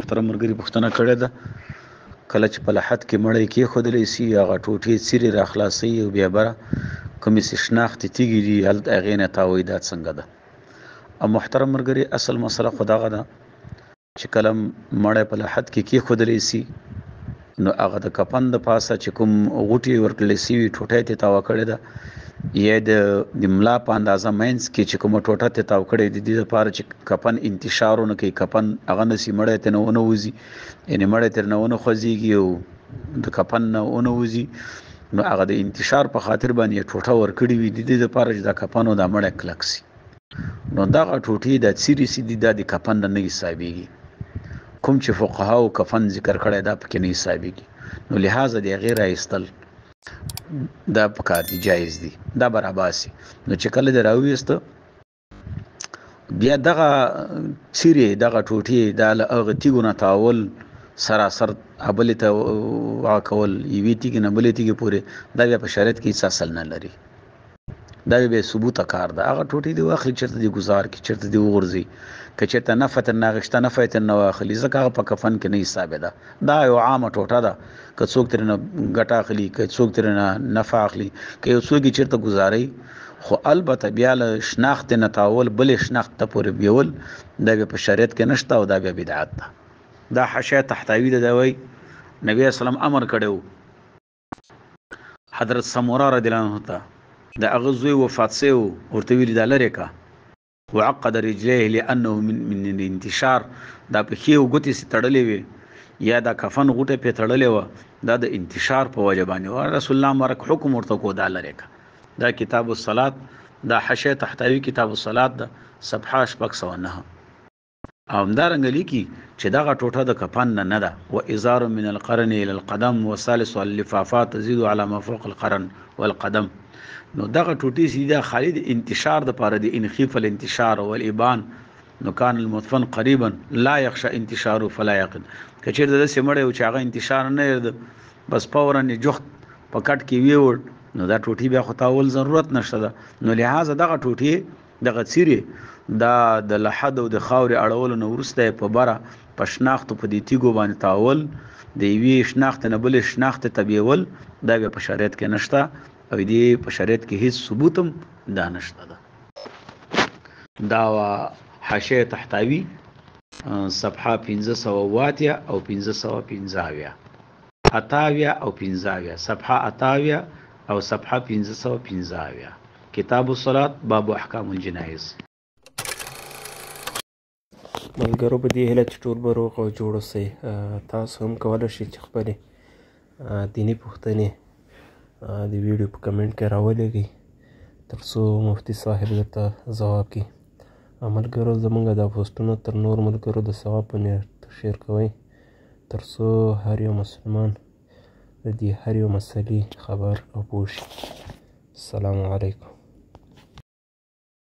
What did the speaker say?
محترم ملګري پوښتنه کړې ده، کله چې په لحد کې مړی کېښودلی سي، هغه ټوټې څیرې راخلاصوي او بیا بره کومې څه شناختې تیږې دي هلته هغې نه تاووي، دا څنګه ده؟ او محترم ملګري، اصل مسله خو دغه ده چې کله مړی په لحد کې کېښودلی سي، نو هغه د کفن د پاسه چې کوم غوټې ورکړلی سوي، ټوټه یې ترې تاوه کړې ده، یا د ملا په اندازه منځ کې چې کومه ټوټه ترې تاو کړې د دې لپاره چې کفن انتشار ونه کوي، کفن هغه نه سي، مړی ترې نه ونه وځي، یعنې مړی ترې نه ونه خوځېږي او د کفن نه ونه وځي، نو هغه د انتشار په خاطر باندې یې ټوټه ورکړې وي د دې لپاره چې دا کفن او دا مړی کلک سي. نو دغه ټوټې دا څیرې سي دي، دا د کفن نه نه حسابېږي، کوم چې فقهاو کفن ذکر کړی دا پکې نه حسابېږي، نو لهذا د هغې راایستل دا پکار دي، جایز دي، دا به راباسي. نو چې کله دې راوویسته، بیا دغه څیرې دغه ټوټې دا له هغه تیږو نه تاول سراسر بلې ته هغه کول، یوې تیږې نه بلې تیږې پورې، دا بیا په شریعت کې هېڅ اصل نه لري، دا بیا ثبوته کار ده. هغه ټوټې دې واخلي، چېرته دې ګزار کړي، چېرته دې وغورځوي، که چېرته نفع ترې نه اخیسته نفع یې ترې نه واخلي، ځکه هغه په کفن کې نه حسابېده. دا یو عامه ټوټه ده، که څوک ترې نه ګټه اخلي، که څوک ترې نه نفع اخلي، که یو څوک یې چېرته ګزاروي، خو البته بیا له شناختې نه تاول بلې شناخت ته پورې بیول دا بیا په شریعت کې نشته او دا بیا بدعت ده. دا حاشیه تحتاوي ده، دا وایي نبی اسلام امر کړی و حضرت سموره رضی الله عنه ته، د هغه زوی وفات سوی و، ورته ویلي دا لرې که، وعقد رجليه لأنه من الانتشار، دا پښې او ګوتې سي تړلې وې یا دا کفن غوټه پې تړلې وه، دا د انتشار په وجه باندې وه. رسول الله مبارک حکم ورته کو دا لرې که. دا کتاب الصلات، دا حاشیه تحتاوي کتاب الصلات ده، صفحه 609. او همدارنګه لیکي چې دغه ټوټه د کفن نه نه ده، و ازار من القرن الى القدم وثالث اللفافات تزيد على ما فوق القرن والقدم. نو دغه ټوټې چې دا خالي د انتشار د پاره د انخیف الانتشار والابان، نو کان المدفن قریبا لا یخشى انتشاره فلا یقن. که چېرته داسې مړی و چې هغه انتشار نه یرده، بس فورا یې جوخت په کټ کې ویوړ، نو دا ټوټې بیا خو تاول ضرورت نشته ده. نو لهذا دغه ټوټې دغه څیرې دا د لحد او د خاورې اړولو نه وروسته یې په بره په شناختو په دې تیږو باندې تاول، د یوې شناختې نه بلې شناختې ته بیول، دا بیا په شریعت کې نشته او دې په شریعت کې هیڅ ثبوت هم دا نشته ده. دا حاشیه تحتاوي صفحه 580 او 575، 78 او 75، صفحه 78 او صفحه 575، کتاب الصلاة باب احکام الجنایز. ملګرو په دې هیله چې ټول به روغ او جوړ اوسئ. تاسو هم کولی شئ چې خپلې دیني پوښتنې د ویډیو په کمنټ کې راولېږئ تر څو مفتي صاحب درته ځواب کړي. ملګرو زمونږ دا پوسټونه تر نور ملګرو د ثواب په نیت شیر کوئ تر څو هر یو مسلمان د دې هر یو مسلې خبر او پوه شي. السلام علیکم.